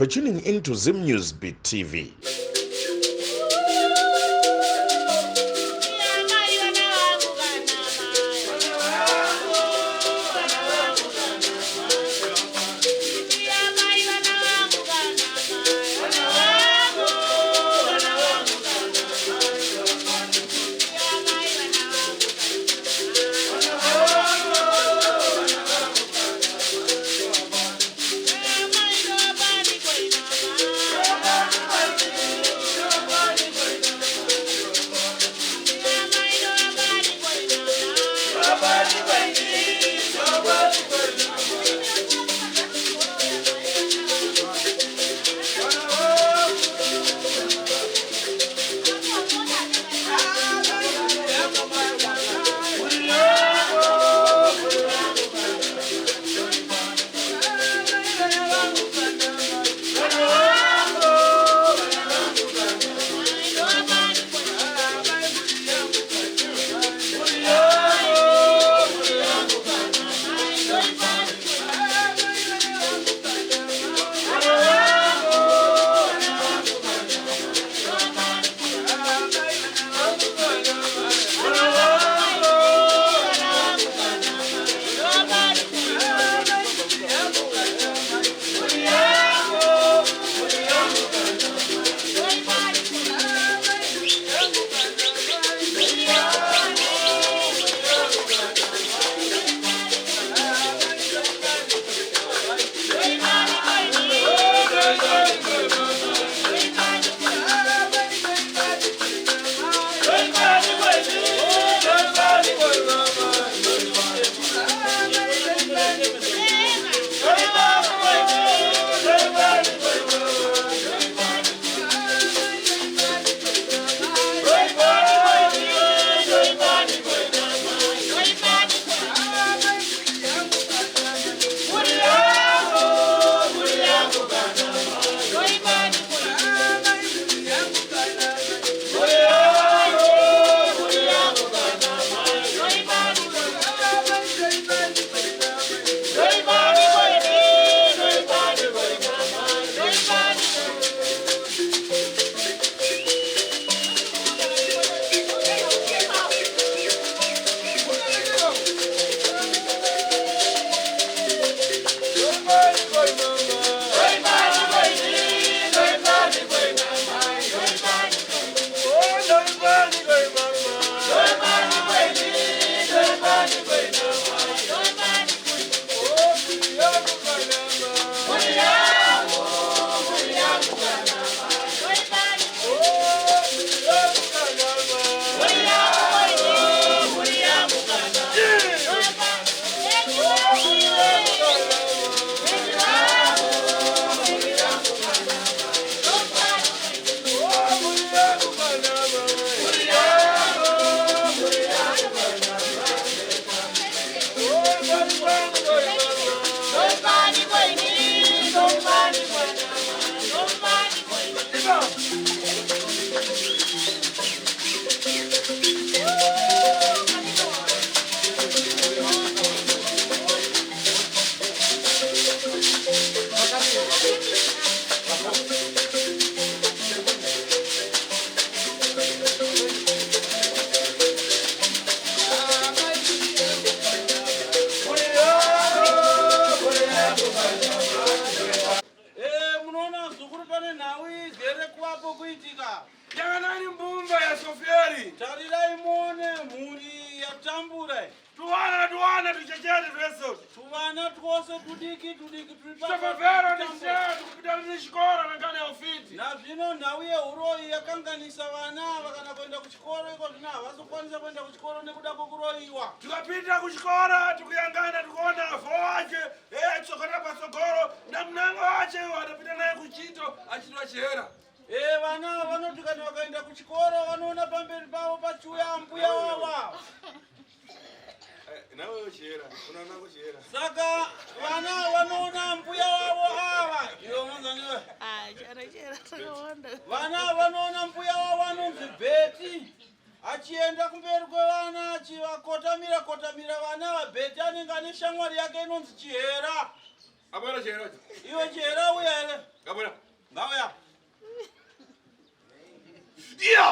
for tuning in to Zim News Beat TV. Munoona zukuru, pane nhau igere kuvapo kuitika. Yanganani mbumba ya Sofieri. Tarirai muone mhuri yatambura. Tuwana tuwana tuchechete tweso. Tuvana twose tudiki tudiki turi Tafafera ndichera tukupitana nechikora nangana ya ufiti. Nazvino nhau yehuroyi yakanganisa vana ava kana kuenda kuchikoro iko zvino havazokwanisa kuenda kuchikoro nekuda kwekuroyiwa. Tukapita kuchikora tukuyangana tukuona afo wache tsokota patsogoro na mnango wache watapita naye kuchito achitwa chihera. Vana ava vanoti kana vakaenda kuchikoro vanoona pamberi pavo pachiuya ambuya wava. Nawe chihera, unaona kuchihera. Saka vana vanoona mbuya wavo ava. Iwe unonzaniwe. Ah, chara chera takawanda. Vana vanoona mbuya wavo anonzi Bheti achienda kumberi kwevana achivakotamira kotamira vana vaBheti anenge ane shamwari yake inonzi Chihera. Abwera chihera. Iwe chihera uya here? Ngabwera. Ngauya. Iya!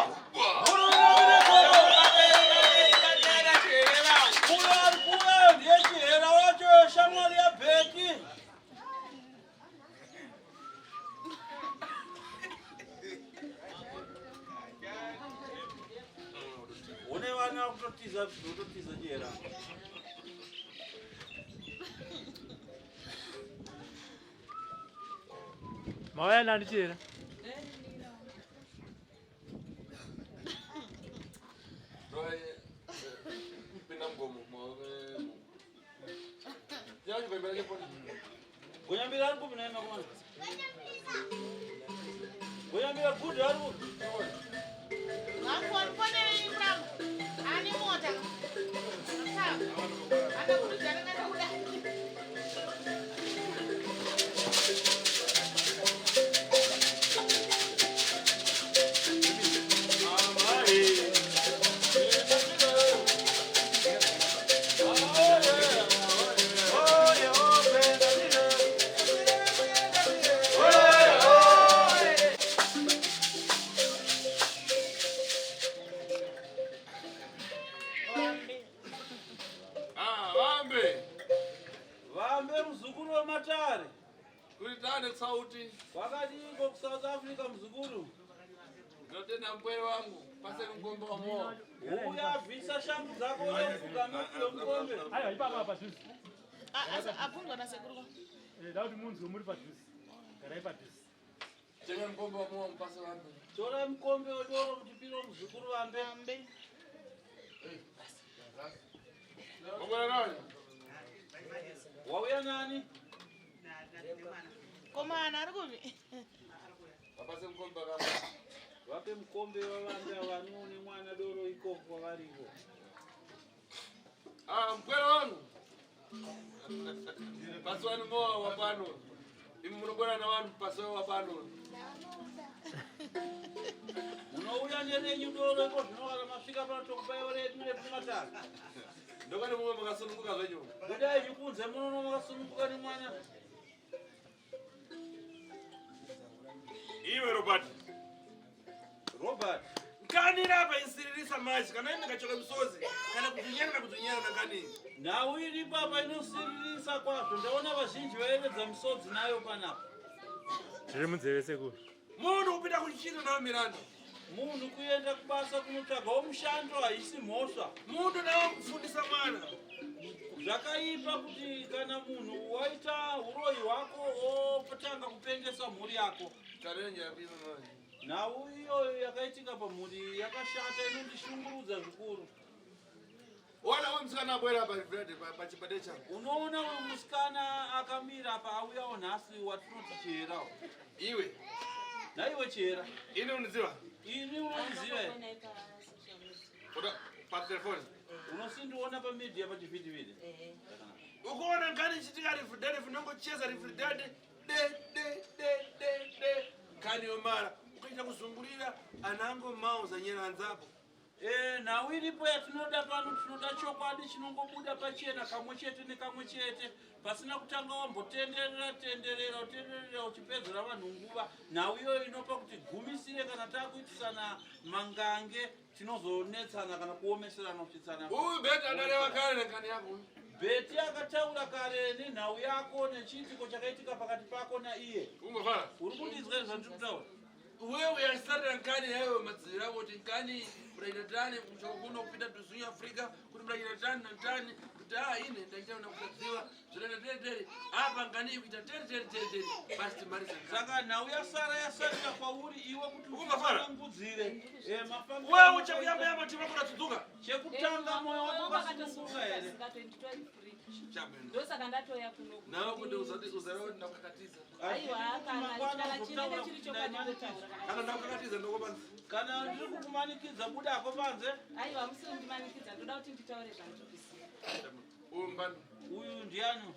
Uyo ari kuuyayo ndiye chihera wacho shamwari yaBheki. Une vana kutotiza kutotiza chihera. Mauya nani chihera? Gonyambira ari kupi naye makomana? Gonyambira gudhi ari kupi? Ah, vambe. Vambe muzukuru wematare. Kuri tane sauti. Kwakadiko kuSouth Africa muzukuru? Ndinotenda mupwere wangu. Paseni mukombe wamowa. Uya bvisa shangu dzako uye mukombe. Aiwa ipapa padhuze. Abvunzwa nasekuru. Eh, da kuti munzwe muri padhuze. Garai padhuze. Tenga mukombe wamowa mupase vambe. Torai mukombe wedoro mutipire muzukuru vambe. Vambe. Wabwera nani? Wauya nani? Komana ari kupi? Vapase mukombe kamwe. Vape mukombe wavambe avaniwo nemwana doro ikoko kwavariko. Ah, mupwere wangu. Pasi wani mowa wapano. Imi munobwera navanhu pasi wapano. Munouya nerenyu doro iko zvino kana masvika pano tokupaiwo redu repumatare. Ndokani mumwe makasununguka zvenyu. Budai henyu kunze munono makasununguka nemwana. Iwe Robert. Robert. Nkanira apa isiririsa machi kana ine kachoka misozi kana kutunyana kutunyana kani. Nhau iri papa inosiririsa kwazvo. Ndaona vazhinji vayevedza misodzi nayo panapa. Zviri munzeve sekuru. Munhu kupinda kuchito nawo Miranda. Munhu kuenda kubasa kunotsvagawo mushando haisi mhosva. Munhu nawo kufundisa mwana. Zvakaipa kuti kana munhu waita uroyi hwako otanga kupengesa mhuri yako. Tarenje yapima manje. Nhau iyoyo yakaitika pamhuri yakashata inondishungurudza zvikuru. Wana uyu musikana abwera pa Fred pachibade changu. Unoona uyu musikana akamira apa auyawo nhasi watinoti Chiherawo. Iwe. Naiwe Chihera. Ini uniziva? Ini unondiziva here? Uda pa telefoni. Unosindiona pamedia pachivhitivhiti. Ukuona ngani chitika rifridade vinongocheza rifridade de de de de de kani yomara ukaita kuzungurira anango mao zanyera anzapo. Nhau iripo yatinoda pano, tinoda chokwadi chinongobuda pachena kamwe chete nekamwe chete pasina kutanga wambotenderera tenderera utenderera uchipedzera vanhu nguva. Nhau iyoyo inopa kuti gumisire kana takuitisana mangange tinozonetsana kana kuomeserana kusvitsana. Uyu Beti adareva kare nekani yako. Beti akataura kare nenhau yako nechiitiko chakaitika pakati pako naiye. Ungofara. Uri kundinzwa here zvandiri kutaura? Wewe yasarira nkani yayo madzira kuti nkani muraita tani kuchoka kuno kupinda tuzunya Afrika kuti muraita tani na tani kuti ah ine ndaita na kutadziwa zvinoita tere tere apa nkani kuita tere tere tere tere basi timaliza nkani. Saka nhau yasara yasarira kwauri iwe kuti Ungafara. usangudzire. Mafambiro Wewe uchakuyamba yamba tima kuratudzuka. Chekutanga moyo wako wakasununguka here? Chambe. Ndosaka ndatoya kuno. Nawe kuti usati uzareva kuti ndakukakatiza. Aiwa, kana chinenge chiri chokwadi ndotaura. Kana ndakukakatiza ndokupanze. Kana ndiri kukumanikidza budako panze. Aiwa, musiri kundimanikidza, ndoda kuti nditaure zvandiri kuziva. Uyu mbani? Uyu ndiani?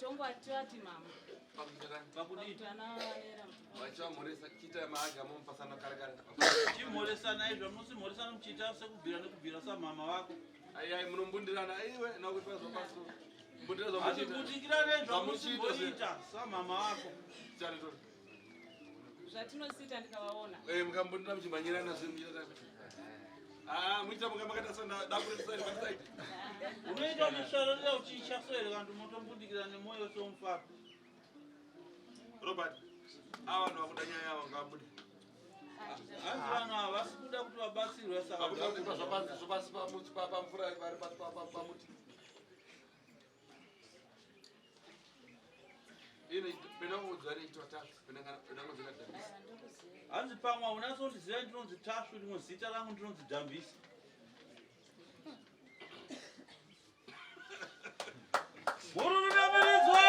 Tongwati mama. Pakuita Pakudii? Pakuti ana vanera. Vachamhoresa chiita mahaga momupasana kare kare. Chimhoresanai zvamunosimhoresana muchiita sekubvira nekubvira samama vako. Ai ai munombundirana aiwe nakuti pazo paso. Mbundira zvamuchiita. Hatibudikirane Zvamuchiita zvamuchimboita samama wako. Chari tore. Zvatinosita ndikavaona. Eh, mukambundira muchimhanyirana zve muchiita. Ah, muchiita muka makaita sanda dakure side pa side. Unoita uchisvararira uchiisha so here kana motombundikira nemwoyo somufaro. Robert, ava vanhu vakuda nyaya yavo ngavabude. Hanzi vanhu havasi kuda kuti vabatsirwe saka Vakuda kuti zvapasi zvapasi pamuti pamvura vari pasi pamuti. Ine pena kuudzwa neitwa tax pena kana pena kuudzwa dambisi. Hanzi pamwe unasondiziva ndinonzi Tasvu, rimwe zita rangu ndinonzi Dhambisi. Mururudamiridzwa!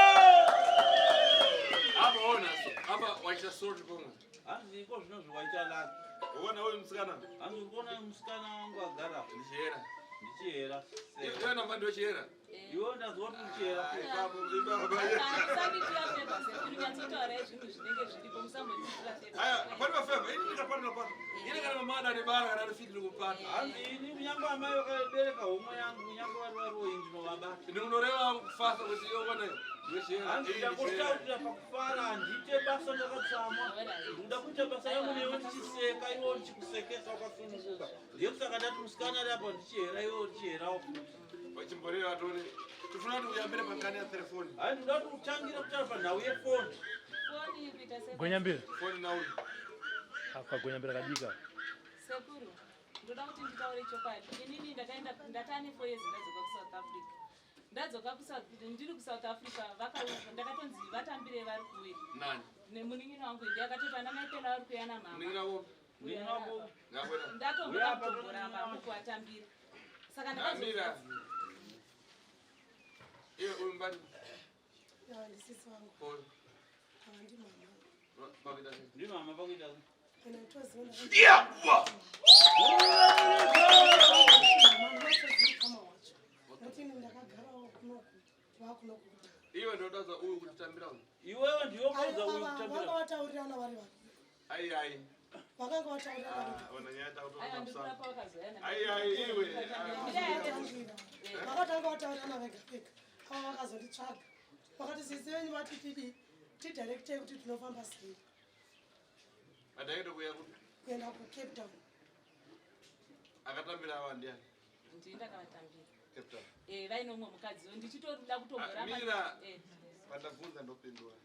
Apa ona so apa waita sort pomwe. Hanzi iko zvinozvi waita laki. Uona uyu musikana Hanzi uri kuona musikana wangu agara apa. ndichihera. Ndichihera. Iwe namba ndochihera. Iwe ndazwa kuti uchihera. Ipapo ipapo. Musandiitira favour sekuru, nyatsotaurai zvinhu zvinenge zviripo, musambondiitira favour. Aya, pane mafeva, ini ndikapana pano. Ini kana mama ada nebara kana rifitiri kupata. Hanzi ini kunyange amai vakabereka homwe yangu, kunyange vari varoyi ndinovabata. Ndinoreva kufasa kuti iwe uone ndochihera. Hanzi ndakotaurira pakufara, handiite basa ndakatsamwa. Ndinoda kuita basa rangu newe ndichiseka, iwe ndichikusekesa wakasununguka. Ndiye kusaka ndati musikana ari apa ndichihera, iwe uchiherawo futi. Chimboreva tone. Tifuna kuti uyambire pankani ya telefoni. Hanzi ndoda kuti utangire kutaura panhau yefoni. Foni kuita sekuru. Gwenyambira. Foni nauyu. Kagwenyambira kadika. Sekuru, ndoda kuti nditaure chokwadi. Inini ndakaenda ndatane 4 years ndadzoka kuSouth Africa. Ndadzoka kuSouth ndiri kuSouth Africa vakauya ndakatonzi vatambire vari kuuya. Nani? Nemunin'ina wangu ndiye akatoti ana mai Pela vari kuuya namama. Munin'ina wako? Munin'ina wako. Ngakwenda. Ndatomboda kutomboramba kuvatambira. Saka Amira. ndakazo Iwe uyu mbani? Ava ndisisi vangu, Foni. ava ndimama. Pakuita sei? Ndimama pakuita sei? Kana toziona Yeah! Wa! mama kama wacho. Nokuti ini ndakagarawo kunoku, vakunoku kudhara. Iwe ndodaza uyu kutitambira uyu. Iwewe ndiwe kuudza uyu Ava kutambira. vanga vataurirana vari vaviri. Ai ai. Vakanga vataurirana vari Ah, ona nyaya Aiwa takutoona ndikura musana. pavakazoya na. Ai ai iwe. vaviri. Vakatanga vataurirana vega vega. Ava vakazonditsvaga. Vakati sisi venyu vati tidii, tidirectei kuti tinofamba sei Adaenda kuya kupi? kuenda kuCape Town. Akatambira ava ndiani? Ndini ndakavatambira. Cape Town. Eh, vaine umwe mukadzi ndichitoda kutomboramba. Ah, Mira. Eh. Pandabvunza ndopindura.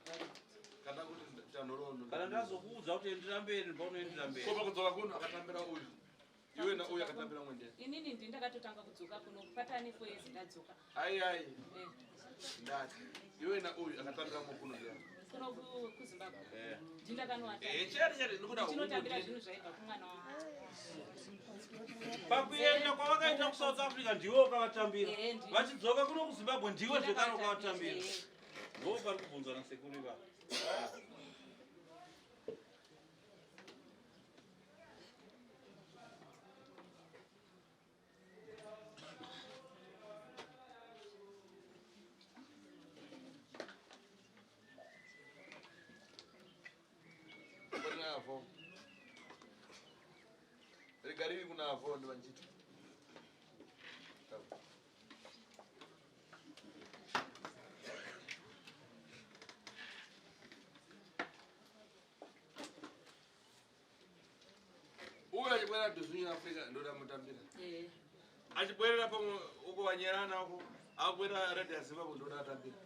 Kana kuti tanhoroondo. Kana ndazokuudza kuti endera mberi, ndopaunoendera mberi. Kopa kudzoka kuno akatambira uyu. Iwe na uyu akatambira umwe ndiani? Inini ndini ndakatotanga kudzoka kuno patane 4 years ndadzoka. Ai ai. Eh. Ndati. Iwe na uyu akatambira umwe kuno ndiani? Kuno kuZimbabwe. Ndini ndakanovatambira. Eh, chete chete ndikuda Ndichinotambira zvinhu zvaibva kumwana wangu. Pakuenda kwavakaita kuSouth Africa ndiwe ukavatambira. Eh, ndiwe. Vachidzoka kuno kuZimbabwe ndiwe zvekare ukavatambira. Eh. Ndo pari kubvunzwa nasekuru ivava. Kuna avo. Rigariri kuna avo ndi vanchito. Uyu achibwera dhuzunya Africa ndoda mutambira. Eh. Achibwerera pamwe uko wanyerana uko abwera radio ya Zimbabwe ndoda atambira.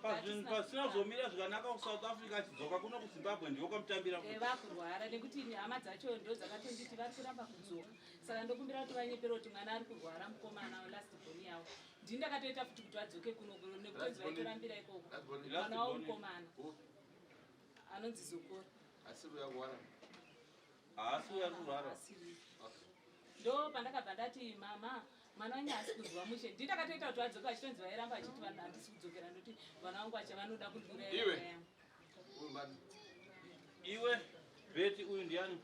Pasina zomira zvakanaka kuSouth Africa achidzoka kuno kuZimbabwe ndiwe ukamutambira Eh, futi. vakurwara nekuti ini hama dzacho ndo dzakatonditi vari kuramba kudzoka. Saka ndokumbira kuti vanyepere kuti mwana ari kurwara mukomana last born yavo. Ndini ndakatoita futi kuti vadzoke kuno nekutonzi vaitorambira ikoko. Last born. Mwana wavo mukomana Upi? anonzi Zokora. Asiri uyakuwara. Haasi uyo ari kurwara. Asiri. Ndo pandakabva ndati mama mwana wenyu haasi kuzwa mushe. Ndini ndakatoita kuti vadzoke vachitonzi vairamba vachiti vanhu handisi kudzokera nekuti vana vangu vacha vanoda kundiuraya. Iwe. nyaya yangu. Uyu mbani? Iwe Beti uyu ndiani?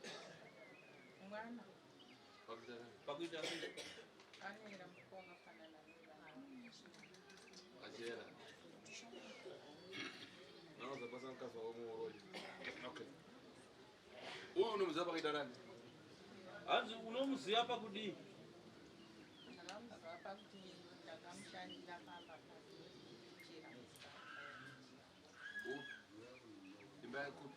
Mwana Pakuita sei? Pakuita sei? anoera mukonga fanana nevana. Achera. Naoza basa mukadzi wako muroyi. Okay. Uyu unomuziva pakaita nani? Hanzi unomuziva pakudii? Ndakamuziva pakuti ndakamushandira pamba pake. Imba yekupi?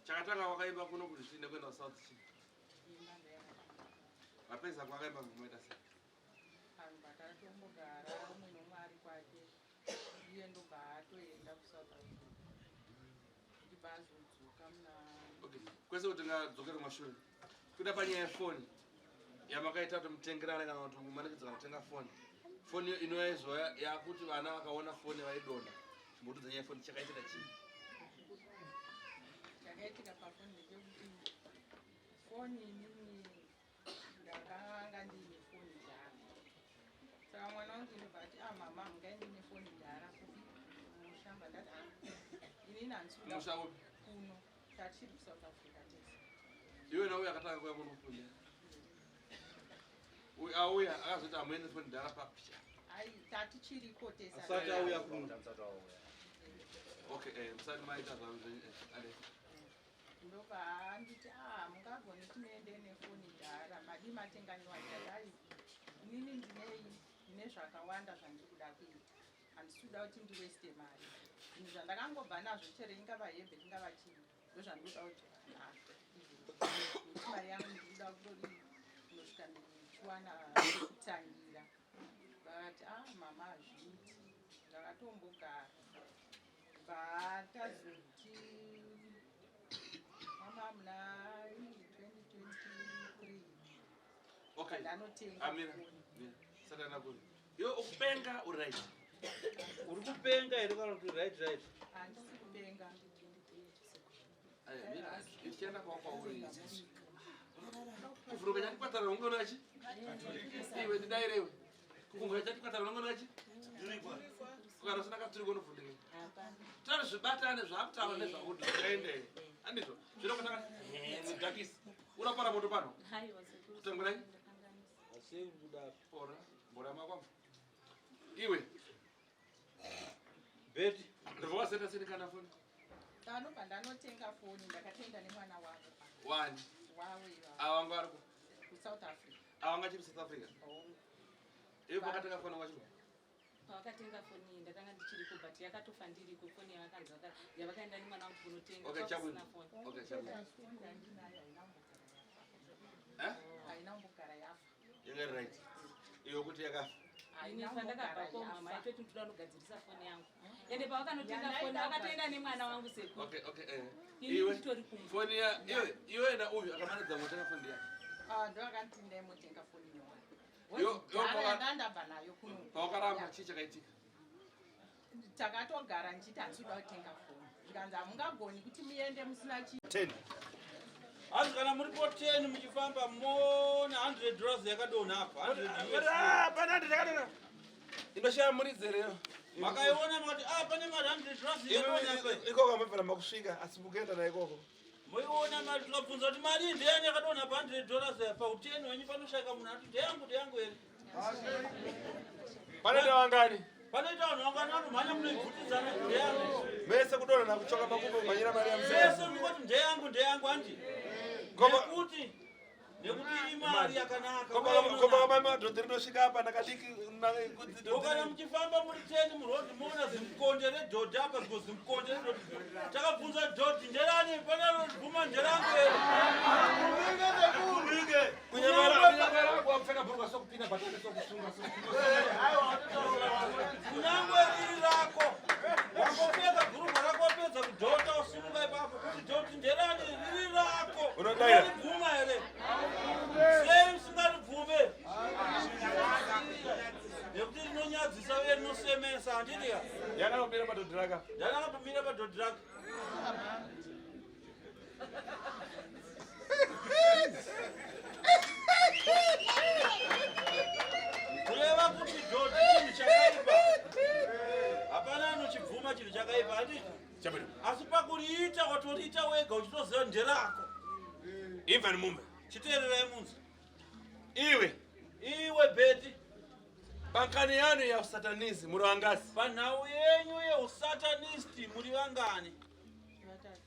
Chakatanga wakaimba kuno kuti chii nekuenda kuSouth chii? Vapedza kwakaimba kumaita sei? Vanhu vakatombogara umwe nomwe ari kwake iye ndobva atoenda kuSouth Africa ndibva azodzoka muna Okay. Kwese kuti ngadzokere kumashure. Kuda panyaya yefoni yamakaita kuti mutengerane kana kuti kumanikidzana kutenga foni. Foni iyo inoyezwa yakuti vana vakaona foni vaidonha. Chimbotudza nyaya yefoni chakaitika chii? Chakaitika pafoni ndechekuti foni inini ndakanga ndiine foni dhara saka mwana wangu inobva ati ah mama mungaende nefoni dhara kupi kumusha mba ndati ah inini handisi kuda Kumusha kupi? kuno tachiri kuSouth Africa tese. Iwe nauya akatanga kuuya kuno kufunda. Uyu auya akazoti amuende foni dhara papi. Ai tatichiriko tese. Asati auya kuno. Okay, musati maita zvangu zvenyu ale. Ndobva anditi ah mungagoni timuende nefoni dhara madi matenga nyowani ndati ai inini ndinei ndine zvakawanda zvandiri kuda kuita handisi kuda kuti ndiweste mari zvinhu zvandakangobva nazvo chero ingava hembe ingava chii ndozvandinoda kudzoka nazvo nekuti mari yangu ndikuda kutodii kunosvika ndichiwana pekutangira vakati ah mama hazviiti ndakatombogara bvatazoti mama muna 2023 Okay. ndanotenga Amira. foni. Mira. Satana kuri. Iwe ukupenga uri right. Uri kupenga here kana kuti right right? Handisi kupenga. Aya, mira, ichienda kwa kwauri. Kuvhuruka chatikwatara ungoona chi? Iwe ndidairewe. Kufunga chatikwatara ungoona chi? Kana usina katuriko unovhundika. Tari zvibatane zvakutaura nezvakuti zviende. Andizvo. Zvino kutanga dhakisi. Unopara moto pano. Haiwa sekuru. Kutangurai? Asi kudaro. Ora, mbora makwamba. Iwe, Beti. ndobva waseta seni kana foni. Panobva ndanotenga foni ndakatenda nemwana wavo Wani. wavo ivavo Ava vari ku. kuSouth Africa. Ava ngachiri South Africa. Hongu. Iwe pakatenga foni wachiri. Pavakatenga foni iyi ndakanga ndichiriko but yakatofa ndiriko foni yavakanzi yavakaenda nemwana wangu kunotenga Okay, kwakusina chabwino. foni. Okay, chabwino. Foni yandinayo haina kumbogara yafa. Eh? Haina kumbogara yafa. Yanga iri right. Iwe kuti yakafa. Ini Haina pandakabva kumbogara komama yafa. aitoti ndoda kunogadzirisa foni yangu ende pavakanotenga foni Yandaida vakatoenda nemwana wangu sekuru. Okay, okay, eh. Ini Iwe nditori kumba. foni ya iwe iwe na uyu akamanidza motenga foni yake. Ah, ndo akanditi ndaimotenga foni nyowani. Yo- yo Dhara yandandabva nayo kuno. Pawakaramba chii chakaitika? Takatogara ndichiti handisi kuda kutenga foni zvikanzi hamungagoni kuti muende musina chii. 10. Hanzi kana muripo 10 muchifamba moona 100 dollars yakadonha apa. 100 US. Ah, pana ndakadona. Inoshaya muridzere. Makaiona makati ah pane mari 100 dollars yakadonha apa. Ikoko amabvira makusvika asi mukuenda na ikoko. Moiona mari tikabvunza kuti mari ndeyani yakadonha pa 100 dollars apa pa 10 wenyu panoshayika munhu ati ndeyangu ndeyangu here. Panoita vangani? Panoita vanhu vangani vanomhanya munoibvutidzana ndeyangu. Mese kudonha nakuchoka makumbo kumhanyira mari ya mzee. Mese munoti ndeyangu ndeyangu handi. Koma- Nekuti nekuti imari yakanaka. Kopa uye inonaka. koma madhodhi rinosvika apa ndakadiki Kana muchifamba muri 10 murodhi moona zimukonde redhodhi apa ziko zimukonde redhodhi. Takabvunza dhodhi nderani panarobvuma nderangu here. kunyangwe wapfeka bhurukwa sokupinda bhatani sokusunga. Kunyangwe riri rako wangopfeka bhurugwa rako wapedza kudhota usununga ipapo kuti dhodhi nderani riri rako. Unodaira. Ungaribvuma here? Sei musingaribvume? Nekuti rinonyadzisa uye rinosemesa handiti ka? Yakanomira padhodhi raka. Ndakatomira padhodhi rake. Kureva kuti dhodhi chinhu chakaipa. Hapana anochibvuma chinhu chakaipa handiti? Chabwino. Asi pakuriita watoriita wega uchitoziva nderako. Imva mume. Chiteererai munzi. Iwe Iwe Beti, pankani yanu ya usatanizi muri wangasi. panhau yenyu yeusatanisti muri vangani? Vatatu.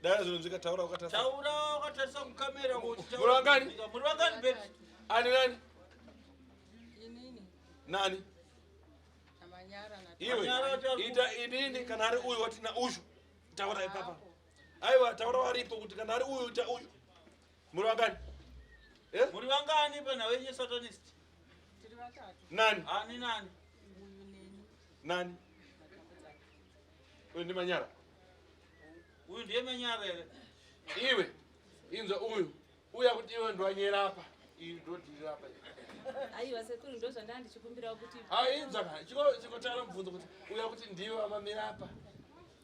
Dai zvinonzwika taura wakatarisa. Taura wakatarisa kukamera Muri vangani? Muri vangani Beti? Ani nani? Inini Nani? namanyanga. Iwe ita inini kana ari uyu wati na uyu taura ipapa. Aiwa taura waripo kuti kana ari uyu ita uyu. Muri vangani? Eh? Muri vangani panhau yenyu satanist? Tiri vatatu. Nani? Ani nani? Uyu neni. Nani? Uyu ndi Manyara. Uyu ndiye Manyara here? Iwe inzwa uyu. Uya kuti iwe ndwanyera apa. Iyi ndodhirira apa. Aiwa sekuru ndo zvandanga ndichikumbirawo kuti Ah inzwa ka. Chiko chiko tara mubvunzo kuti uya kuti ndiwe amamira apa.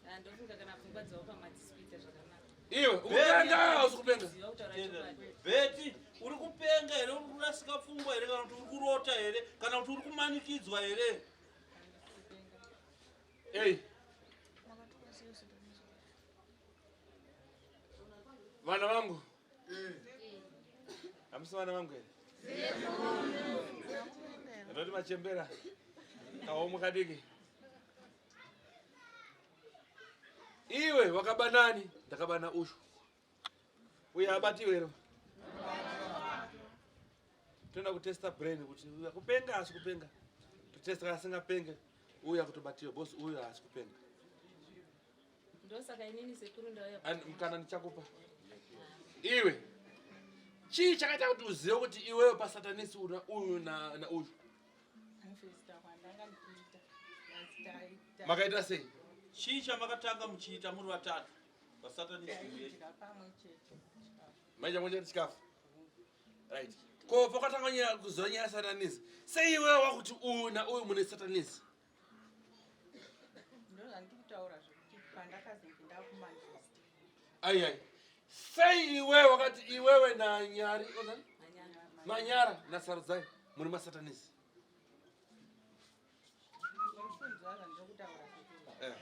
Ah, ndofunga kana pfungwa dzavo pamwe hadzisi kuita zvakanaka. Iwe ukupenga hausi kupenga. Ziva kutaura chokwadi. Beti, uri kupenga here? Uri kurasika pfungwa here? Kana kuti uri kurota here? Kana kuti uri kumanikidzwa here? Ei. Vana vangu. Hamusi vana vangu here? Ndinoti machembera. Kaomwe kadiki. Iwe wakaba nani? Ndakaba na ushu. Uye abatiwe here? Toenda kutesta brain kuti uyu kupenga asi kupenga. Totesta kana asingapenge uyu akutobatiwa boss uyu haasi kupenga. Ndosaka inini sekuru ndauya. Mukana ndichakupa. Iwe chii chakaita kuti uzive kuti iwewe pasatanisi una uyu na na uyu? Makaita sei? Chii chamakatanga muchiita muri vatatu pasatanisi? Maita mwe chete chikafu. Right. Ko pakatanga nyaya kuziva nyaya yasatanisi. Sei iwewe wakuti uyu na uyu mune satanisi? Ndozvandiri kutaura zvekuti pandakazenge ndakumanifest. Ai ai. Sei iwewe wakati iwewe na Nyari, ozani? Manyara na Sarudzai muri masatanisi. Uri kunzwa zvandiri kutaura sekuru? Eh.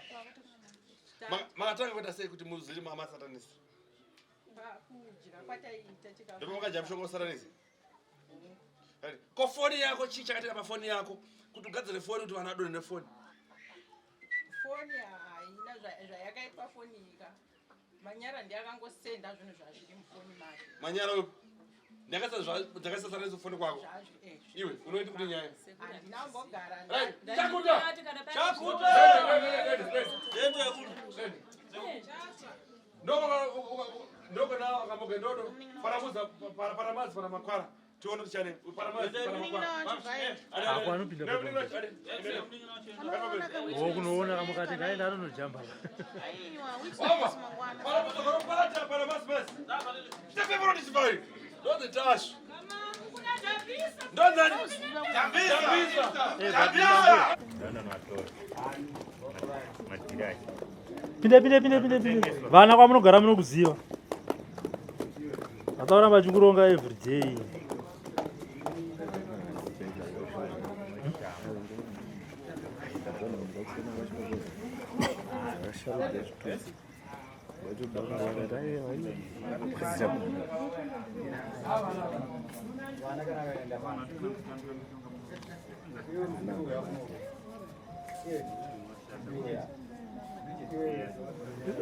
Makatanga kuita sei kuti muziri masatanisi? Pakudya kwataiita chikafu. Ndipo makadya mushonga wesatanisi? Right. Ko foni yako chii chakaitika pafoni yako kuti ugadzire foni kuti vanhu vadonhe nefoni? Foni haina zvayakaitwa foni ika. Manyara ndiye akangosenda zvinhu zvazviri mufoni make. Manyara uyu. Ndakaisa ndakaisa satanisi kufoni kwako. Iwe unoita kuti nyaya? Handina kumbogara. Right. Chakuta. Chakuta. Ndoko na akamoge ndodo. Paramuza paramazi paramakwara. Tione kuti chane paramazi paramakwara. Ako anopinda Oh, kunoona kamukati ngaenda anonojamba. Mama. Paramuza paramakwara paramazi basi. Step everyone is fine. Don't touch. Ndonzani? Tambisa. Tambisa. Pinde pinde pinde pinde pinde. Vana kwamunogara munokuziva. Vataura vachikuronga every day.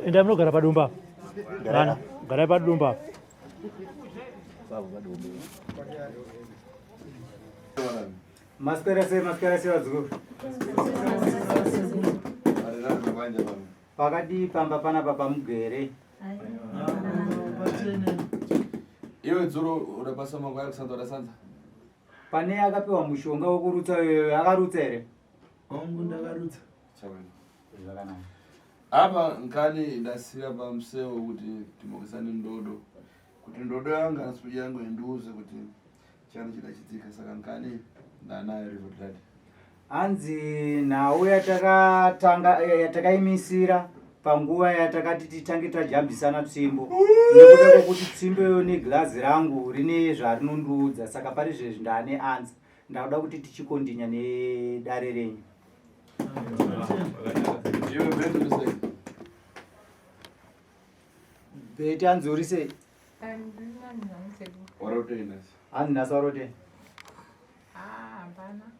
Enda munogara padumba apa. Vana, garai padumba apa. Maswera sei, maswera sei vazukuru? Pakadii pamba panapa pamugere? Iwe dzuro urapasa mangu ari kusanza urasanza. Pane akapiwa mushonga wekurutsa iyoyo akarutsa here? Hongu ndakarutsa. Chakwani. Zvakanaka. Apa nkani ndasira pamusewo kuti timokesane ndodo. Kuti ndodo yangu asi yangu indiuze kuti chani chidachidzika saka nkani ndanayo river dad. Hanzi nhau yatakatanga yatakaimisira panguva yatakati titange tajambisana tsvimbo nekuda kwekuti tsvimbo iyo negirazi rangu rine zvarinondiudza saka pari zvezvi ndaane anza ndakuda kuti tichikondinya nedare renyu. Iwe Beto ndisei? Beti hanzi uri sei? Warotei nhasi? Hanzi nhasi warotei? Ah, hapana.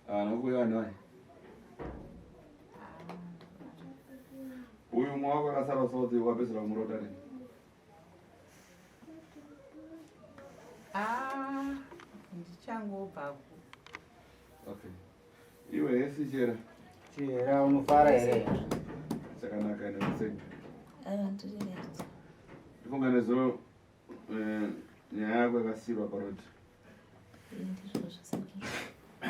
Ah, nokuuya vanhu vaya. Uyu mwe wako akasara sauti wapedzera kumurota rini? Ah, ndichangobva ku. Okay. Iwe yes. Uri sei Chera? Chera unofara here? Chakanaka nekuseni. Aiwa ndiri right. Ndifunga nezuro eh, nyaya yako yakasiyirwa parodi. Eh, ndizvozvo sekuru.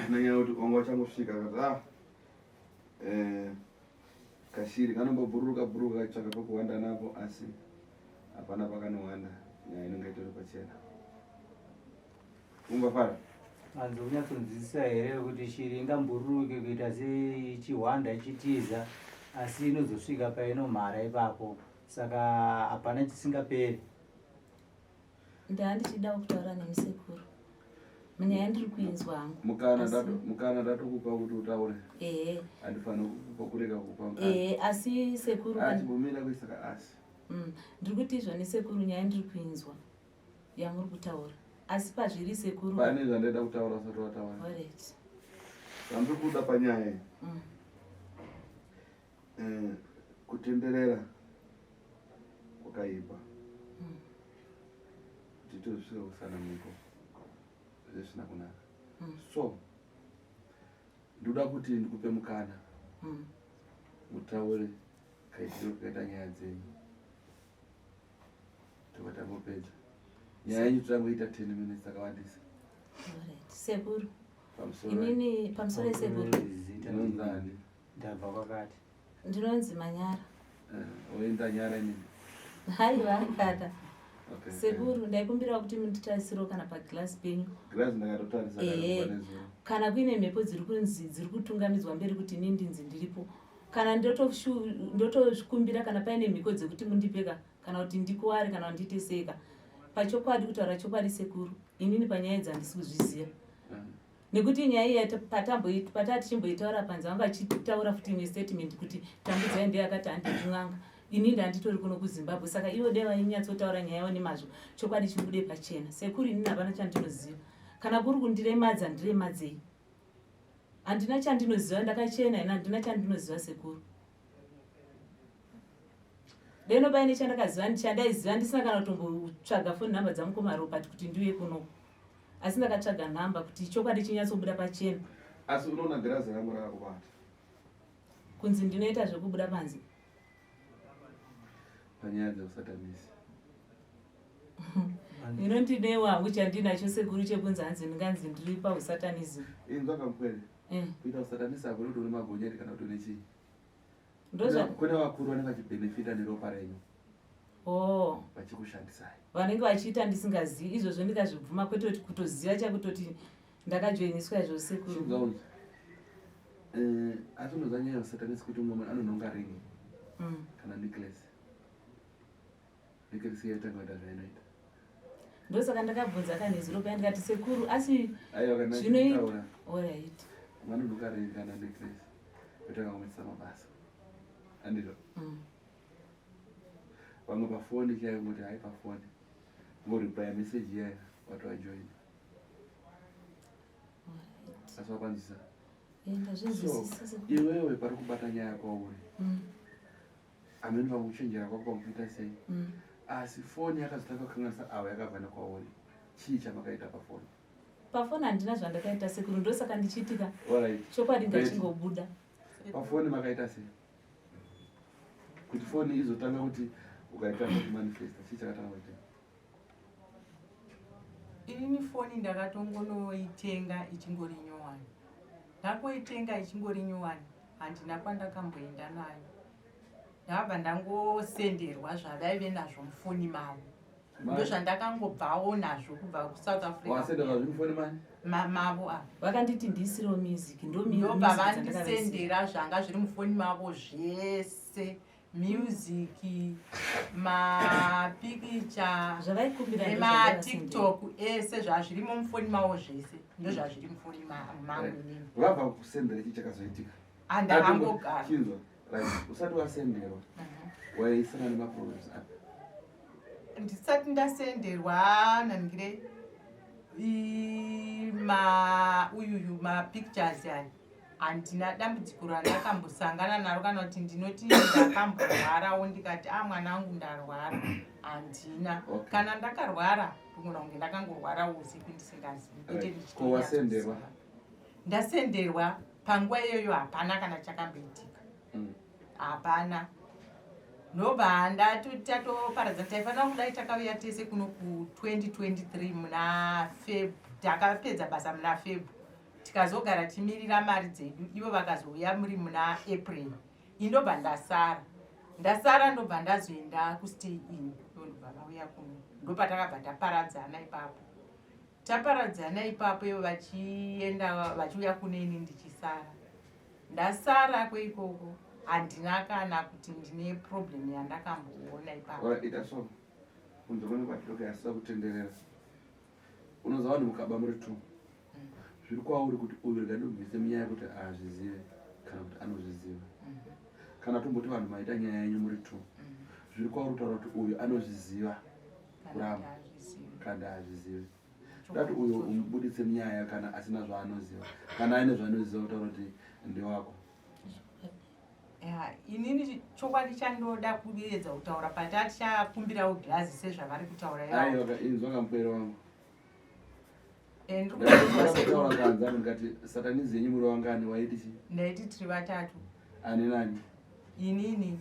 Nenyaya yekuti wanga uchangosvika akati ah eh, kashiri kanombobhururuka bhururuka kachitsvaka pekuhwanda napo asi hapana pakanohwanda nyaya inonge itori pachena. Ungafara? Hanzi unyatsonzwisisa here kuti shiri ingambururuke kuita seichihwanda ichitiza asi inozosvika painomhara ipapo saka hapana chisingaperi. Ndandichida kutaura nemi sekuru. Nyaya ndiri kuinzwa hangu. Mukana ndato mukana ndatokupa kuti utaure. Ehe. Handifaniri kukupa kurega kukupa mukana. Ehe asi sekuru. Achibomira kuisa ka asi. Ndiri kuti izvo nesekuru nyaya ndiri kuinzwa. yamuri kutaura asi pazviri sekuru pane zvandaida kutaura usati wataura Alright. zvandiri kuda panyaya iyi eh, kutenderera kwakaipa kuti tozvisvika kusana mhiko zvisina kunaka so ndoda kuti ndikupe mukana mutaure kaitiro kakaita nyaya dzenyu tobva tangopedza nyaya yenyu totangoita 10 minutes takawandisa sekuru inini pamusoro sekuru ndinonzani ndabva kwakati ndinonzi manyara eh, oenda nyara inini haiwa kana sekuru ndaikumbirawo kuti munditarisiro kana paglass penyu kana kuine mhepo dziri kunzi dziri kutungamidzwa mberi kuti ini ndinzi ndiripo kana ndotozvikumbira kana paine mhiko dzekuti mundipeka kana kuti ndikuware kana kuti ndiite seka pachokwadi kutaura chokwadi sekuru inini panyaya idzi handisi kuzviziva nekuti nyaya iya pataa tichimboitaura panze vanga vachitaura futi imwe statement kuti tambudzai ndiye akati handikun'anga ini ndanditori kuno kuzimbabwe saka ivo dai vainyatsotaura nyaya yavo nemazvo chokwadi chibude pachena sekuru inini hapana chandinoziva kana kuri kundiremadza ndiremadzei handina chandinoziva ndakachena ina handina chandinoziva sekuru deno paine chandakaziva chandaiziva ndisina kana kutombotsvaga foni nhamba dzamukoma Robert kuti ndiuye kuno asi ndakatsvaga nhamba kuti chokwadi chinyatsobuda pachena asi unoona girazi rangu rakakubata kunzi ndinoita zvekubuda panze panyaya dzeusatanisi ino ndinewo hangu chandinacho sekuru chekunzi hanzi ndinganzi ndiri pausatanism inzwa kamukwere eh. kuita usatanisi hakuna kuti une magonyeti kana kuti une chii ndozva kune vakuru vanenge vachibhenefita neropa renyu oh vachikushandisai vanenge vachiita ndisingazivi izvozvo ndikazvibvuma kwete kuti kutoziva chakutoti ndakajoiniswa izvo sekuru chinzwa eh, asi unoziva nyaya yeusatanisi kuti umwe munhu anonhonga ringi kana necklace necklace iya yotanga kuita zvainoita ndosaka ndakabvunza kanezuro paya ndikati sekuru asi aiwa kana zvinoita orit vanonhonga ringi kana necklace yotanga kumitisa mabasa andizvo vamwe pafoni chaiyo ngoti hai pafoni ngoreplya message iyaya watoajoina asi wakwanzisa so iwewe pari kubata nyaya kwauri amene pakuchenjera kwako pakuita sei asi foni yakazotanga kukanganisa ava yakabva nekwauri chii chamakaita pafoni pafoni handina zvandakaita sekuru ndosaka ndichiitika chokwadi ngachingobuda pafoni makaita sei kuti foni izotanga kuti ukaita kumanifesta chii chakatanga kuitika Inini foni ndakatongonoitenga ichingori nyowani. Ndakoitenga ichingori nyowani handina kwandakamboenda nayo. Ndakabva ndangosenderwa zvavaive nazvo mufoni mavo. Ndozvandakangobvawo nazvo kubva kuSouth Africa. Wasenderwa zviri mufoni mani? Mavo ava. Vakanditi ndiisirewo music ndobva vandisendera zvanga zviri mufoni mavo zvese. music mapikicha zvavaikumbira nematiktok ese zvazvirimo mufoni mavo zvese ndozvazviri mufoni mangu inini vabva kusendera chii chakazoitika andakangogara chinzwa right usati wasenderwa waisangana nemaproblems api ndisati ndasenderwa naningire ma uyuyu mapictures aya Handina dambudziko randakambosangana naro kana kuti ndinoti ndakamborwarawo ndikati a ah, mwana wangu ndarwara handina okay. Kana ndakarwara ndogona kunge ndakangorwarawo usiku ndisingazivi kwete ndichitowasenderwa ndasenderwa Panguva iyoyo hapana kana chakamboitika. Hapana. Ndobva ndatoparadzana taifanira kudai takauya tese kuno ku 2023 muna Feb takapedza basa muna Feb tikazogara timirira mari dzedu ivo vakazouya muri muna April. Ini ndobva ndasara. Ndasara ndobva ndazoenda kustay in ndobva vauya kuno ndopatakabva taparadzana ipapo. Taparadzana ipapo ivo vachienda vachiuya kuno ini ndichisara. Ndasara kweikoko handina kana kuti ndine problem yandakamboona ipapo. Ita so kunze kune kwatinoka asisa kutenderera unoziva vanhu mukaba muri two zviri kwauri kuti uyu rega ndibvise munyaya yekuti haazvizive kana kuti anozviziva kana tomboti vanhu maita nyaya yenyu muri two zviri kwauri kutaura kuti uyu anozviziva kuramba kana haazvizivi dati uyu umubuditse munyaya kana asina zvaanoziva kana aine zvaanoziva kutaura kuti ndewako. Ya, inini chokwadi chandoda kuedza kutaura patatichakumbirawo girazi sezvavari kutaura ivo. Aiwa, inzwa kamupwere wangu. Eh, ndiri kuedza se- Ndakataura kanzano ndikati satanizi yenyu muri wangani waiti chii? Ndaiti tiri vatatu. Ani nani? Inini,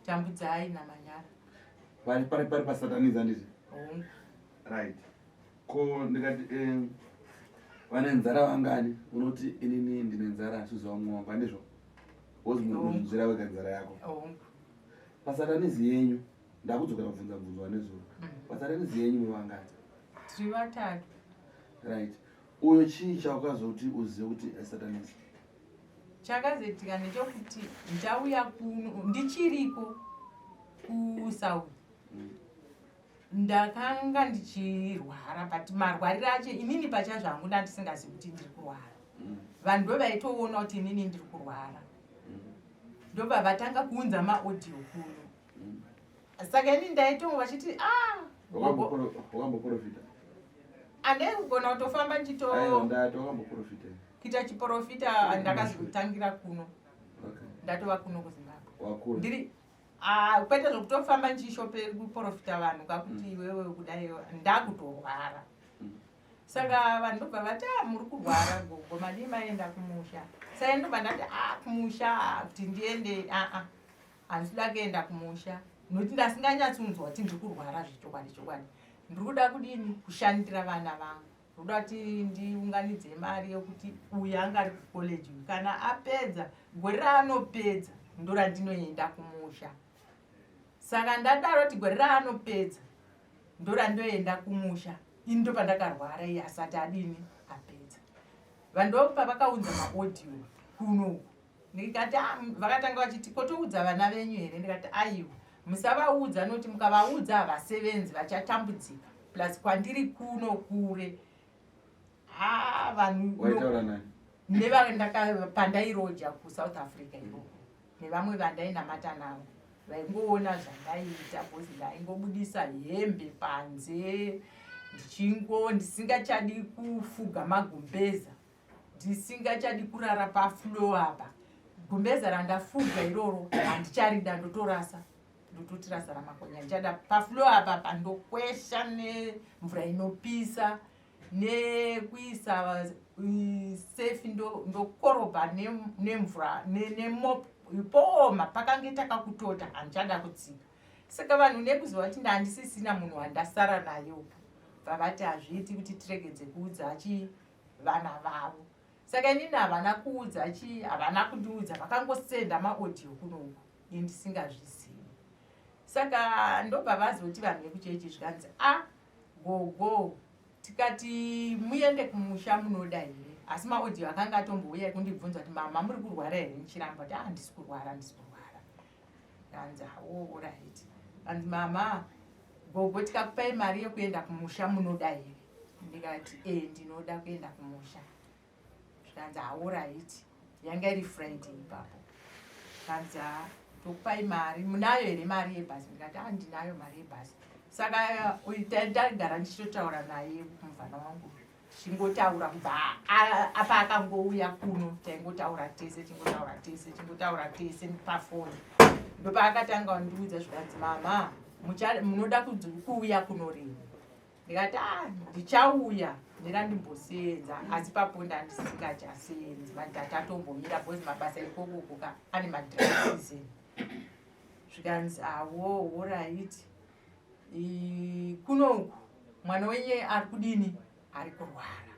Tambudzai naManyara. Pari pari pari pasatanizi handiti? Hongu. Right. Ko ndikati vane nzara vangani? Unoti inini ndine nzara asi uziva mumwe wangu handizvo? Wozi Hongu. munozvinzwira wega nzara yako. Hongu. Pasatanizi yenyu ndakudzokera kubvunza mubvunzo wanezuro. Pasatanizi yenyu muri vangani? Tiri vatatu. Right. Uyo chii chawakazoti uzive kuti satanizi? Chakazoitika ndechekuti ndauya kuno ndichiriko kuSouth. Ndakanga ndichirwara but marwariro acho inini pachazvangu ndandisingazivi kuti ndiri kurwara. Vanhu ndo vaitoona kuti inini ndiri kurwara. Ndobva vatanga kuunza maaudio kuno. Saka inini ndaitonga vachiti ah gogo Wakamboprofita? Handei kugona kutofamba ndichito Aiwa ndati wakamboprofita. kuita chiprofita ndakazotangira kuno. Okay. Ndatova kuno kuZimbabwe. Wakura. Ndiri ah kwete zvekutofamba ndichishope kuprofita vanhu kakuti iwewe kudai ndakutorwara. Saka vanhu ndobva vati ah muri kurwara gogo madii maenda kumusha. Saka ndobva ndati ah kumusha kuti ndiende ah ah handisi kuda kuenda kumusha nokuti ndasinganyatsonzwa kuti ndiri kurwara zvechokwadi chokwadi. Ndiri kuda kudini kushandira vana vangu. Ndiri kuda kuti ndiunganidze mari yekuti uyu anga ari kucollege uyu kana apedza gore raanopedza ndorandinoenda kumusha. Saka ndadaro kuti gore raanopedza ndorandoenda kumusha ini ndopandakarwara iye asati adini apedza. Vanhu ndopavakaunza maaudio kuno ndikati ah, vakatanga vachiti kotoudza vana venyu here ndikati aiwa musavaudza nokuti mukavaudza havasevenzi vachatambudzika plus kwandiri kuno kure ah, vanhu Waitaura nani? nevandaka pandairoja kuSouth Africa ikoko nevamwe vandainamata navo vaingoona zvandaiita because ndaingobudisa hembe panze ndichingo ndisingachadi kufuga magumbeza ndisingachadi kurara pafloor apa gumbeza randafuga iroro handicharida ndotorasa ndototirasa ramakonya ndichada pafloor apa pandokwesha nemvura inopisa nekuisa sefi ndokorobha nemvura nemop pooma pakange takakutota handichada kutsika. Saka vanhu nekuziva kuti ndandisisina munhu wandasara naye uku vavati hazviiti kuti tiregedze kuudza chi vana vavo. Saka inini havana kuudza chi havana kundiudza vakangosenda maaudio kuno uku ini ndisingazvizivi. Saka ndobva vazoti vanhu vekuchechi zvikanzi a gogo tikati muende kumusha munoda here asi maaudio akanga atombouya ekundibvunza kuti mama muri kurwara here ndichiramba kuti handisi kurwara handisi kurwara. Anzi hawo alright. Anzi mama gogo tikakupai mari yekuenda kumusha munoda here ndikati e ndinoda kuenda kumusha. Zvikanzi hawo right yanga iri Friday ipapo. Zvikanzi ha tokupai mari munayo here mari yebhasi ndikati ha ndinayo mari yebhasi. Saka ndagara ndichitotaura naye muvana wangu tichingotaura kubva apa akangouya kuno taingotaura tese tingotaura tese tingotaura tese pafoni. Ndopaakatanga kundiudza zvikanzi mama munoda kuuya kuno rini. Ndikati a ah, ndichauya ndira ndimbosenza asi papo ndandisingachasenzi mandatombomira because mabasa ikokoko ka ane madry season. Zvikanzi awo horaiti kunoku mwana wenye ari kudini ari kurwara.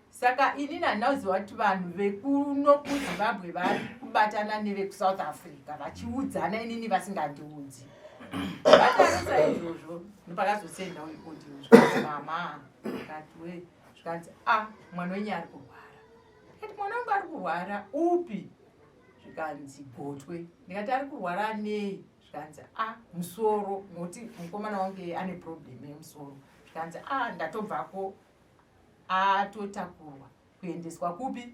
Saka inini handina kuziva kuti vanhu vekuno kuZimbabwe vari kubatana nevekuSouth Africa vachiudzana inini vasingandiudzi. Vatarisa izvozvo ndopakazosenda uyu audio zvikanzi mama ndikati we zvikanzi a ah, mwana wenyu ari kurwara. Ndikati mwana wangu ari kurwara upi? Zvikanzi gotwe. Ndikati ari kurwara nei? Zvikanzi a ah, musoro nokuti mukomana wangu ane problem yemusoro. Zvikanzi a ah, ndatobvako atotakurwa kuendeswa kupi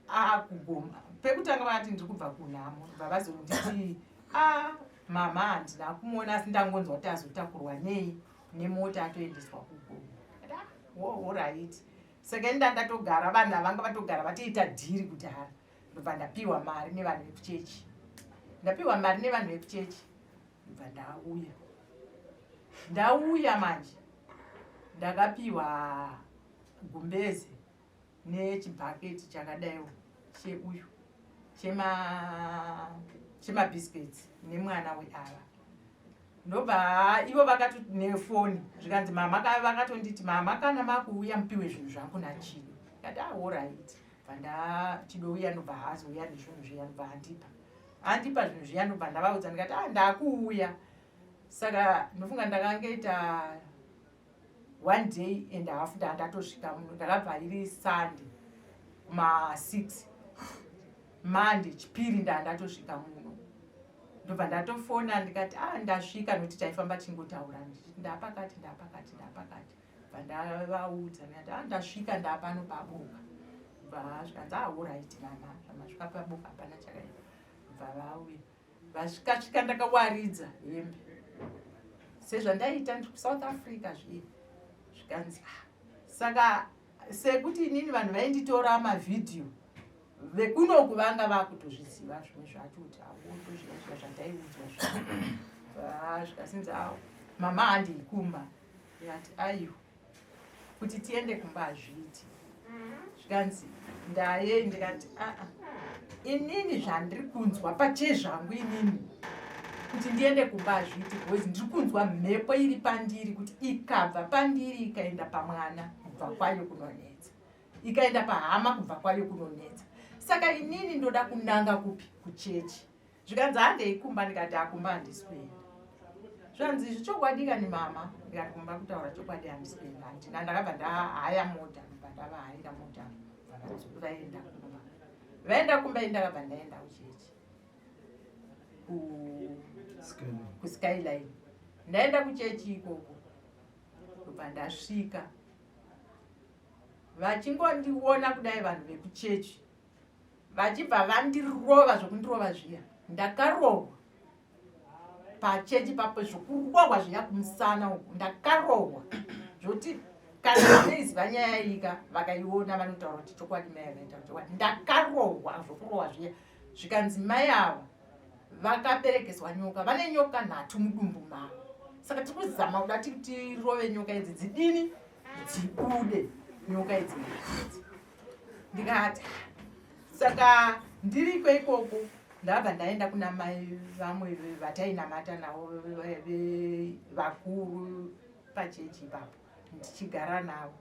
akugoma pekutanga vakati ndiri kubva kunhamo bva vazonditi a mama handina kumuona asi ndangonzwa kuti azotakurwa nei nemota atoendeswa kugoma orit saka ini ndandatogara vanhu avanga vatogara vatoita dhiri kudhara ndobva ndapiwa mari nevanhu vekuchechi ndapiwa mari nevanhu vekuchechi ndobva ndauya ndauya manje ndakapiwa gumbeze nechibhaketi chakadaiwo cheuyu chemabiscuits nemwana weava ndobva ivo vakati nefoni zvikanzi mama vakatonditi mama kana makuuya mupiwe zvinhu zvangu nachido ndikati ahoraiti ah, bva ndachido uya ndobva azouya nezvinhu zviya ndobva andipa andipa zvinhu zviya ndobva ndavaudza ndikati ah ndakuuya saka ndofunga ndakangoita one day and half ndandatosvika muno ndakabva iri sunday kuma 6 monday chipiri ndandatosvika muno ndobva ndatofona ndikati ah ndasvika nokuti taifamba tichingotaura ndichiti ndapakati ndapakati ndapakati bva ndavaudza ndikati ah ndasvika ndapano paboka bva zvikanzi ah orit mama zvamasvika paboka hapana chakaipa bva vauya vasvika svika ndakawaridza hembe sezvandaiita ndiri kusouth africa zviye zvikanzi ah saka sekuti inini vanhu vainditora mavhidhiyo vekunoku vanga vakutozviziva zvimwe zvacho kuti awotozviva zvandaiudzwa zva zvikasinzi awo mama handei kumba ndikati aiwa kuti tiende kumba hazviiti zvikanzi ndayei ndikati aa inini zvandiri kunzwa pachezvangu inini kuti ndiende kumba hazviiti because ndiri kunzwa mhepo iri pandiri kuti ikabva pandiri ikaenda pamwana kubva kwayo kunonetsa ikaenda pahama kubva kwayo kunonetsa saka inini ndoda kunanga kupi kuchechi zvikanzi handei kumba ndikati akumba handisi kuenda zvanzi izvi chokwadi kani mama ndikati kumba kutaura chokwadi handisi kuenda handina ndakabva ndahaya mota ndobva ndavahayira mota vaenda kumba vaenda kumba ini ndakabva ndaenda kuchechi kuskyline ndaenda kuchechi ikoko ndobva ndasvika vachingondiona kudai vanhu vekuchechi vachibva vandirova zvokundirova zviya ndakarohwa pachechi papo zvokurohwa zviya kumusana uku ndakarohwa zvoti kana vanoiziva nyaya iyika vakaiona vanotaura kuti chokwadi mai vanotaura chokwadi ndakarohwa zvokurohwa zviya zvikanzi mai ava vakaberekeswa nyoka vane nyoka nhatu mudumbu mavo saka tiri kuzama kuda tirove nyoka idzi dzidini dzibude nyoka idzi idzi ndikati saka ndiriko ikoko ndabva ndaenda kuna mai vamwe vatainamata navo vakuru pachechi ipapo ndichigara navo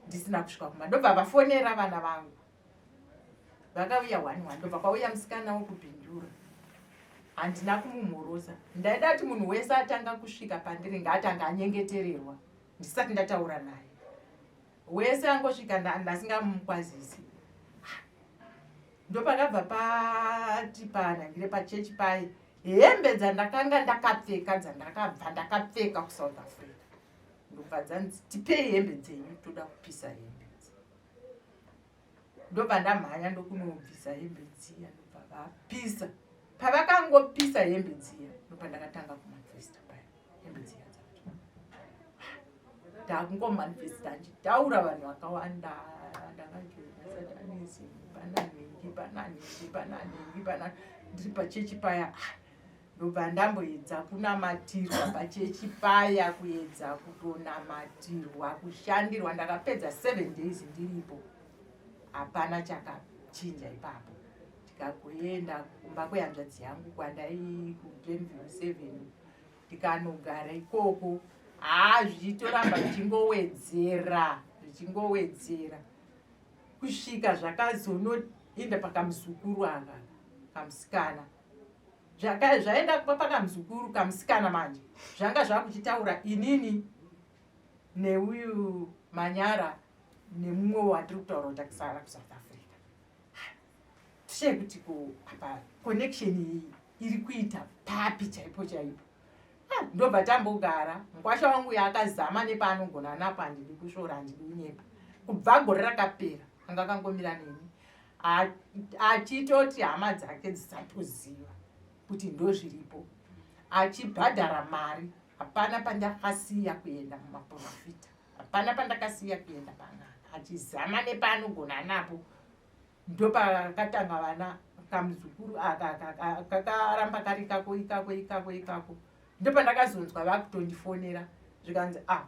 ndisina kusvika kumba ndobva vafonera vana vangu vakauya one one ndobva kwauya musikana wekubhindura handina kumumhorosa ndaida kuti munhu wese atanga kusvika pandiri ngaatanga anyengetererwa ndisati ndataura naye wese angosvika ndasingamukwazisi ndopakabva pati panhangire pachechi paye hembe dzandakanga ndakapfeka dzandakabva ndakapfeka kusouth africa ndobva dzanzi tipei hembe dzenyu toda kupisa hembe idzi ndobva ndamhanya ndokunobvisa hembe dziya ndobva vapisa pavakangopisa hembe dziya ndobva ndakatanga kumanifesta paya hembe dziya dzacho ndakungomanifesta ndichitaura vanhu vakawanda ndakaiasatanism pana nhingi pana nhingi pana nhingi pana ndiri pachechi paya ah. Ndobva ndamboedza kunamatirwa pachechi paya, kuedza kutonamatirwa, kushandirwa. Ndakapedza 7 days ndiripo, hapana chakachinja ipapo. Tikagoenda kumba kwehanzvadzi yangu kwandai kuGlenview 7, tikanogara ikoko. Haa, zvichitoramba zvichingowedzera, zvichingowedzera kusvika zvakazonoenda pakamuzukuru aka kamusikana. Zvaenda pakamuzukuru kamusikana manje zvanga zvakuchitaura inini neuyu Manyara nemumwe watiri kutaura kuti akasara kuSouth Africa. Tichei kuti ko apa connection iyi iri kuita papi chaipo chaipo? Ndobva tambogara. Mukwasha wangu yaakazama nepaanogona napo, handidi kusvora, handidi kunyepa. Kubva gore rakapera anga akangomira neni, achitoti hama dzake dzisatoziva kuti ndozviripo, achibhadhara mari. Hapana pandakasiya kuenda mumaprofita, hapana pandakasiya kuenda pan'anga, achizama nepaanogona napo. Ndopakatanga vana kamuzukuru aka kakaramba kari kako ikako ikako ikako. Ndopandakazonzwa vakutondifonera, zvikanzi a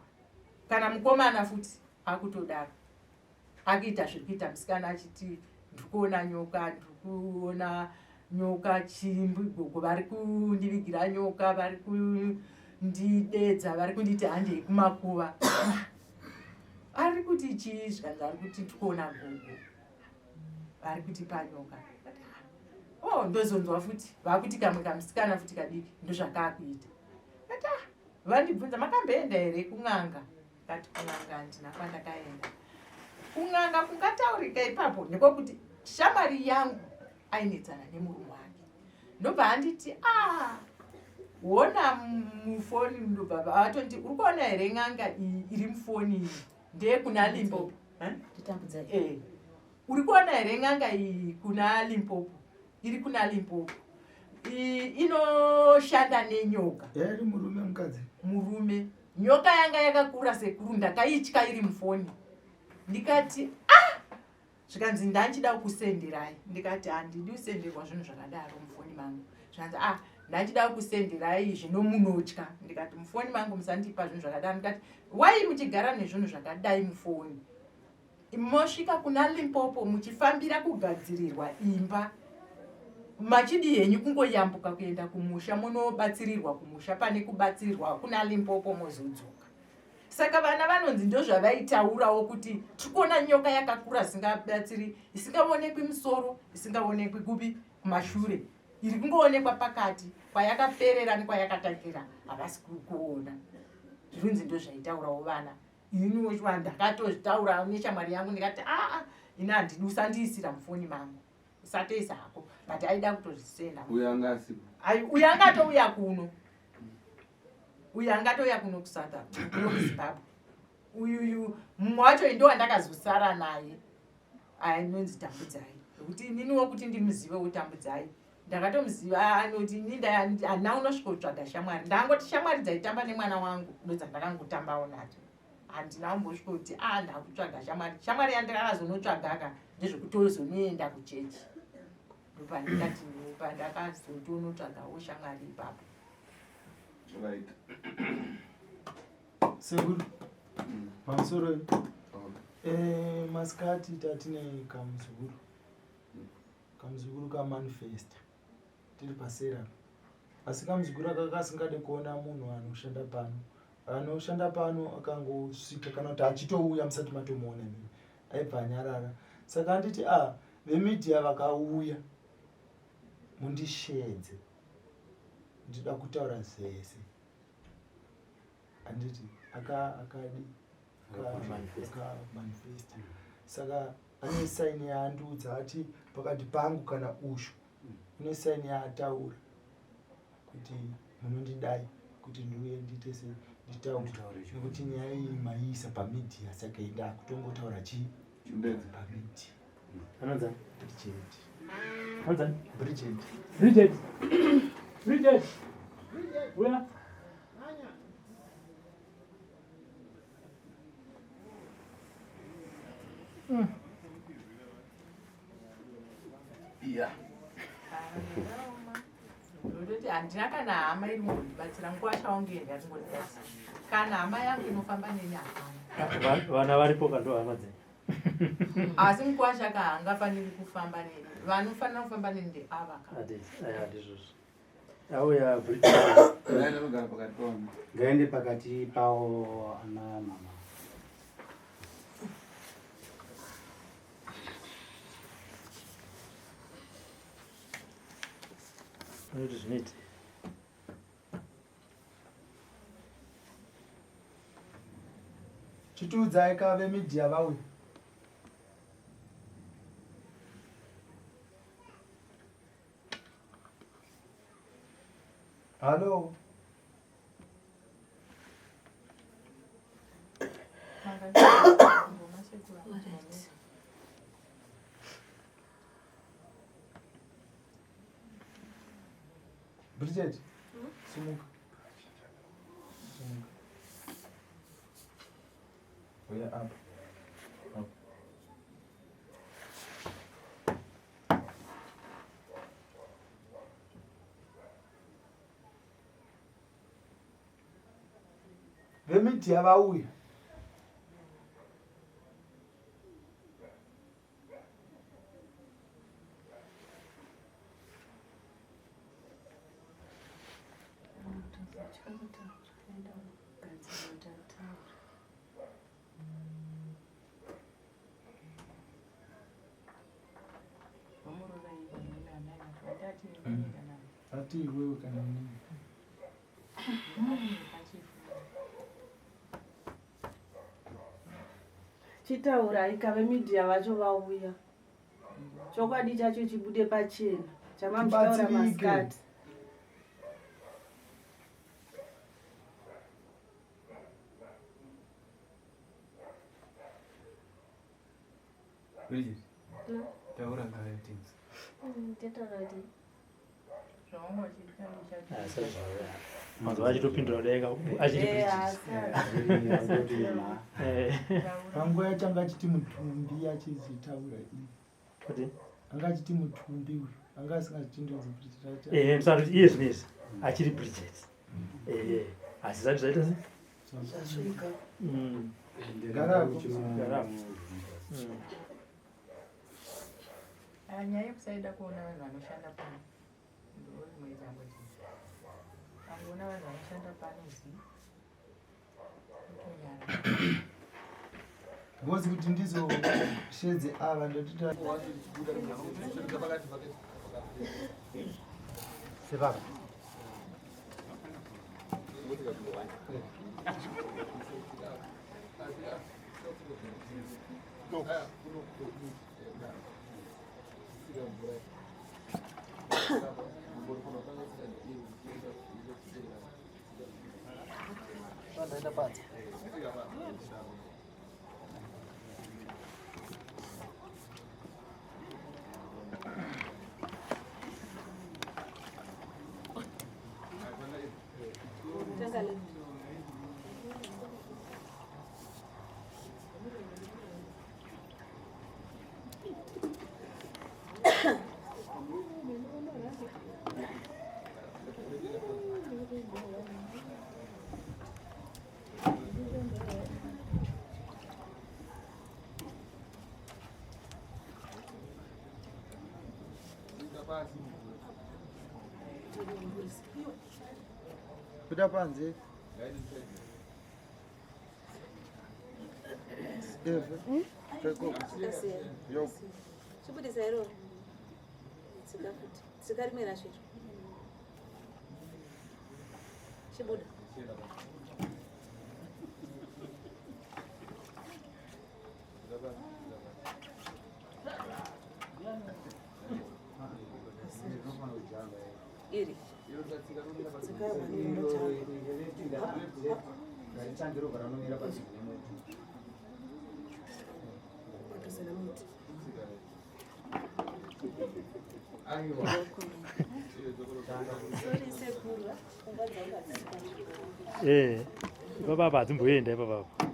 kana mukomana futi akutodaro, akuita zviri kuita musikana, achiti ndikuona nyoka, ndikuona nyoka, chimbi gogo vari kundivigira nyoka, vari kundidedza, vari kunditi handei kumakuva. Ari kuti chii? Zvikanzi ari kuti ndikuona gogo vari kuti panyoka. Oh, ndozonzwa futi vakuti kamwe kamusikana futi kadiki ndozvakaakuita. Ati ah, vandibvunza, makamboenda here kun'anga? Kati kun'anga handina kwandakaenda kun'anga. Kungataurika ipapo ndekwekuti shamwari yangu ainetsana nemurume wake, ndobva anditi a hona mufoni, ndobva vatonditi uri kuona here n'anga iyi iri mufoni iyi ndeyekuna Limpopo. Eh? Uri kuona here n'anga iyi kuna Limpopo, iri kuna Limpopo, inoshanda nenyoka. Eri murume mukadzi? Murume. Nyoka yanga yakakura sekuru, ndakaitya iri mufoni. Ndikati ah, zvikanzi ndanchida kukusenderai. Ndikati handidi kusenderwa zvinhu zvakadaro mufoni mangu. Zvikanzi ah, ndanchida kukusenderai zvino munotya. Ndikati mufoni mangu musandipa zvinhu zvakadaro. Ndikati wai muchigara nezvinhu zvakadai mufoni, mosvika kuna Limpopo muchifambira kugadzirirwa imba, machidi henyu kungoyambuka kuenda kumusha munobatsirirwa kumusha pane kubatsirirwa kuna Limpopo mozodzoka. Saka vana vanonzi ndozvavaitaurawo kuti tiri kuona nyoka yakakura isingabatsiri, isingaonekwi musoro, isingaonekwi kupi kumashure, iri kungoonekwa pakati, kwayakaperera nekwayakatangira havasi kuona. Zvirunzi ndozvaitaurawo vana. Ini ndakatozvitaura neshamwari yangu, ndikati aa, ini handidi, usandiisira mufoni mangu, usatoisa hako, but aida kutozvisenda. Uyo anga asipo? Uyo angatouya kuno, uyo angatouya kuno kuSouth Africa, kuno kuZimbabwe. Uyuyu mumwe wacho ndo wandakazosara naye, anonzi Tambudzai, nekuti ininiwo kuti ndimuzive uTambudzai ndakatomuziva anoti ini handina unosvika kutsvaga shamwari, ndangoti shamwari dzaitamba nemwana wangu ndodsandakangotambawo nadzo. Handina kumbosvika kuti a ndakutsvaga shamwari. Shamwari yandakazonotsvagaka ndezvekutozonoenda kuchechi, ndopandikati pandakazotonotsvagawo shamwari ipapo. Right. Sekuru, pamusoro. Masikati tatine kamuzukuru, kamuzukuru kamanifesta tiri pasera, asi kamuzukuru aka kasingade kuona munhu anoshanda pano. Anoshanda pano akangosvika kana kuti achitouya musati matomuona imimi, aibva anyarara. Saka anditi a vemedia vakauya mundishedze, ndida kutaura zvese. Handiti akadi akamanifesta, saka ane saini yaandiudza ati pakati pangu kana ushu une saini yaataura kuti munondidai kuti ndiuye ndiite se nditaure, nekuti nyaya iyi maiisa pamedia, saka inda kutongotaura chii pamedia. Anonzani? Bridget. Anonzani? Bridget. Bridget. Bridget. Uya. Yeah. Ndototi Handina kana hama iri kungondibatsira. Mukwasha wangu ende ari kungondibatsira. Kana hama yangu inofamba neni hapana. Vana varipo kando hama dzenyu. Asi mukwasha ka haangafaniri kufamba neni. Vanofanira kufamba neni ndeava ka. Handizvozvo. Auya Ngaende pakati pawo ana mama. Anoti zvinoita. Chitiudzai ka vemedia vauya. Hallo. Bridget, sumuka. Sumuka. Uya apa. Apa. Vemidhiya vauya. Ati iwewe kana nini. Chitaurai ka vemedia vacho vauya. Chokwadi chacho chibude pachena. Chamamuchitaura Tibatsirike. masikati. Bridget, taura ngayo tinzi. Mazuva achitopindura kudai ka achiri Bridget. Panguva yacho anga achiti mutumbi achizvitaura iye. Kuti? Anga achiti mutumbi uyu. Anga asingazvitendedzi kuti tiraita. Eh, musati iye zvinezvi achiri Bridget. Eh, asi zati zvaita sei? Zvasvika. Garako. Garako. Ah, nyaya yekusaida kuona vanhu vanoshanda pano ndo rimwe dambudziko. Angoona vanhu vanoshanda pano zi kutonyara. Ngozi kuti ndizoshedze ava ndotita. Sebaba. Buda panze. Eve. Pfeko. Yo. Chibudisa iroro. Tsika futi. Tsika rimwe racho iro. Chibuda. Iri. Padhuze nemuti. Sorry sekuru. Pfungwa dzangu hadzisi panzvimbo. Eh, ipapa apa hadzimboenda ipapa apa.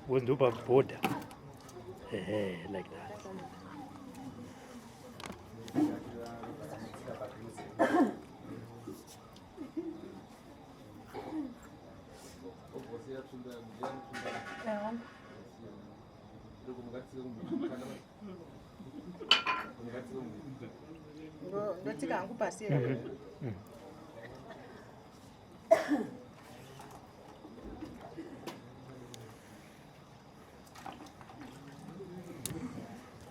Because ndopabhodha. Ehe, like that. Ndotsika hangu pasi here?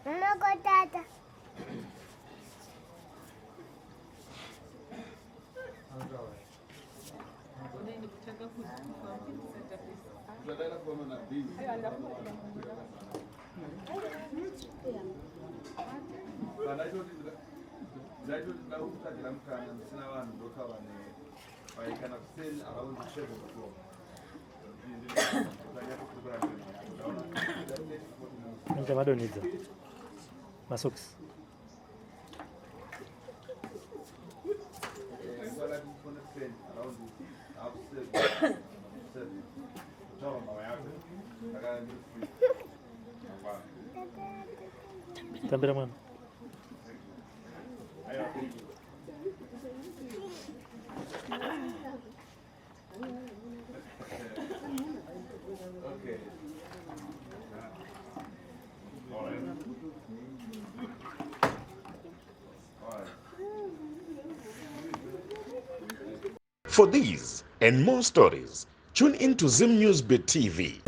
Mama tata. Ndakutsvagira mukana ndisina vanhu ndotaura newe kana kuseni around 7 o'clock. Ita madonhedza masokisi. Tambira mwana. Okay. All right. All right. For these and more stories, tune in to Zim News Bit TV.